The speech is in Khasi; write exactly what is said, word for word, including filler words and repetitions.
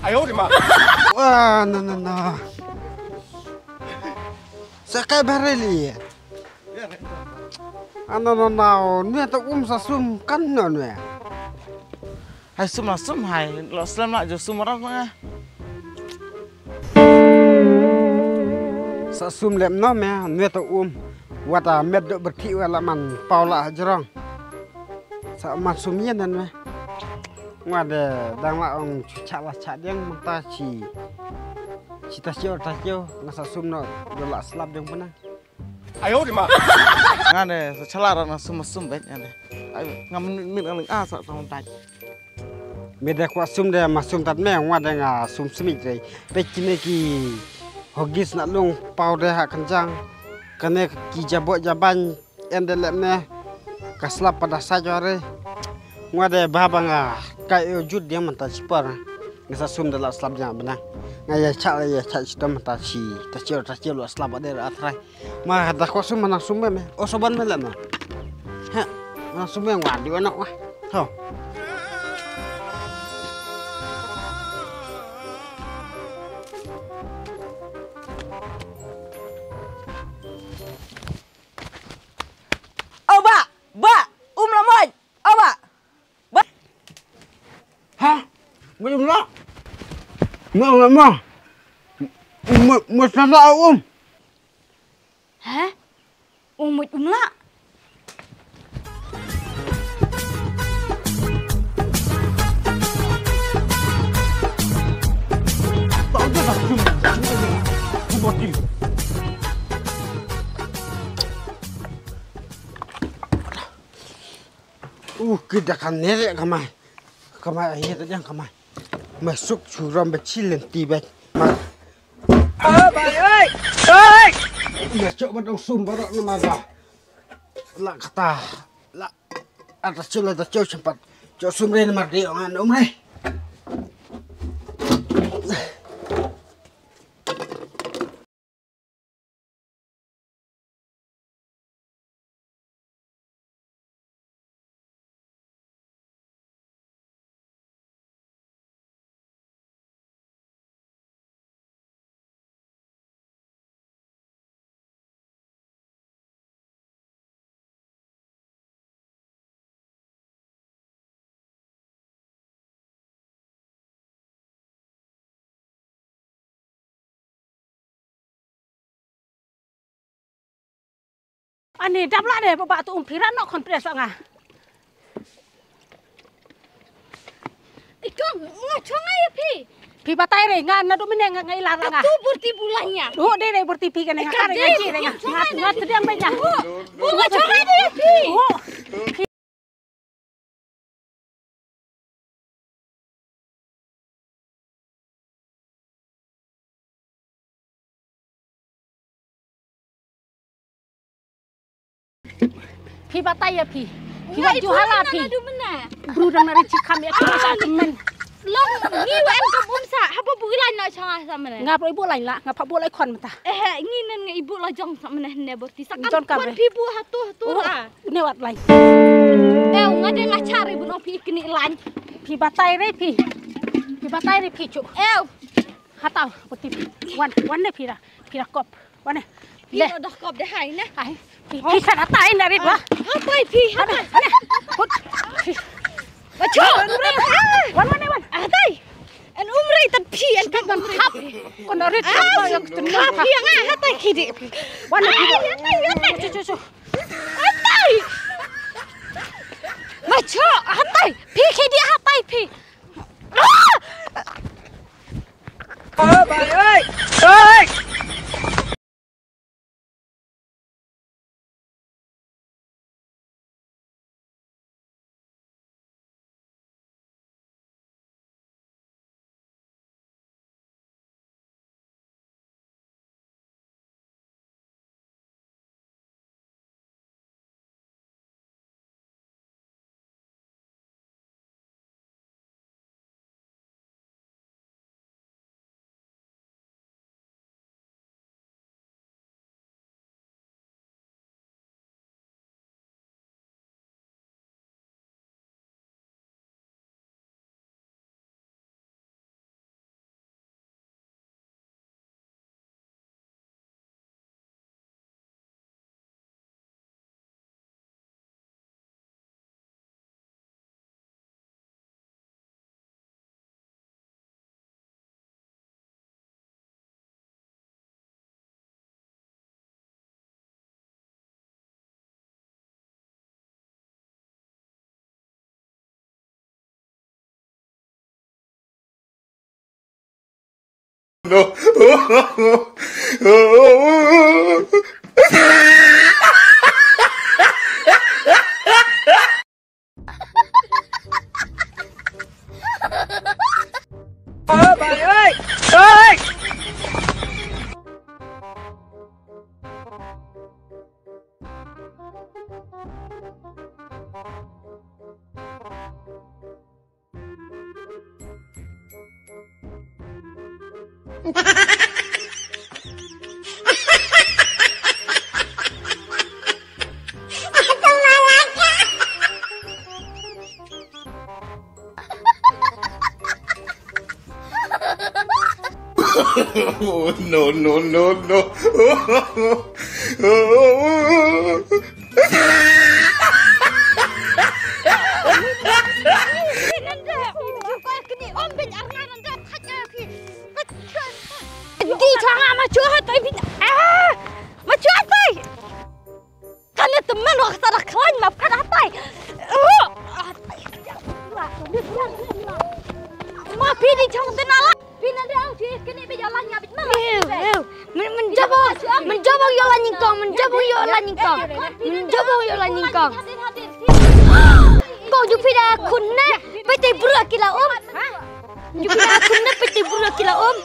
Ayo di ma. Wa na na na. Sa kai bareli. Ano no no, nwe ta um sa sum kan no nwe. Hai sum la sum hai, lo slem la jo sum ram nga. Sa sum lem no me, nwe ta um. Wata met do berthi wala man pau la jrong. Sa man sum yen nan me. Nga de dang la ong chu cha la cha ding mynta chi. Chi ta cheu ta cheu nga sa sum no do la slap ding puna. Ayo di ma. Nga ne sa chala ra na sum sum bet nga ne. Ai nga min min nga ling a sa tong tai. Me de kwa sum de ma sum tat me nga de nga sum sum de. Pet kine ki hogis na lung pau de ha kanjang. Kane ki jabo jaban en de lem ne. Ka slap pada sa jore. Nga de ba ba nga ka yo jut dia manta chipar. Nga sa sum de la slap jang benang. Nga ya cha ya cha chitom manta chi. Ta chi ta chi lo slap de ra atrai. Ma da ko sum manang sum me. O so ban me lem na. Ha. Manang sum me wa di wa na wa. Ho. Au ba, ba, um la moj. Au ba. Ba. Ha? Moj um la. Moj um la ma. Moj moj sa la um. Hah? Ung mut um lah. Uh, kita kan nerek kamai. Kamai, ahi ta jang kamai. Masuk suram bechil lenti bet. Ma. Ah, bai, oi. Oi. Masuk bat ong sum barok na maga. La kata. La. Atas cul, atas cul sempat. Cok sum re na mar de ong an um re. Ani dap lah de ba tu um phi rat nok khon pres nga. Ikong, nga chong ai phi. Phi batai re nga na du mine nga ngai lar nga. Tu burti bulanya. Oh, de re burti phi kane nga kare nga chi re nga. Nga nga tediang bai nga. Bu nga chong ai de phi. Oh. Phi batai ya phi. Phi wat ju hala phi. Bru dang nari chikam ya phi sa temen. Long ngi wan ka bun sa haba bu lai na changa sa mene. Nga bro ibu lai la nga pha bu lai khon mata. Eh ngi nen ngi ibu la jong sa mene ne boti sa kam. Jon kam phi bu hatu hatu la. Ne wat lai. Ew nga de nga chari bu no phi kini lai. Phi batai re phi. Phi batai re phi chu. Ew. Hataw boti phi. Wan wan ne phi ra. Phi ra kop. Wane. Phi no dah kop deh hai ne. Hai. Phi phi kan hatai na rit wa. Hatai phi hatai. Wane. Put. Phi. Bacho. Wan wane wan. Hatai. An umrei tat phi an kan ban hap. Kon rit wa yang tu. Hap phi nga hatai khidi. Wane phi. Hatai hatai. Chu chu chu. Hatai. Bacho hatai. Phi khidi hatai phi. Ah! No. Oh, no, no, no, no. Di changa ma chua tai bin. Ah! Ma chua tai. Kan ne teman wa sa da klan ma kan atai. Ma phi di chong tenala. Phi na de au chi kini bi jalan ya bit ma. Ew, ew. Men men jabong, men jabong yola nyingkong, men jabong yola nyingkong. Men jabong yola nyingkong. Ko ju phi da khun ne, pete bru ki la um. Ju phi da khun ne, pete bru ki la um.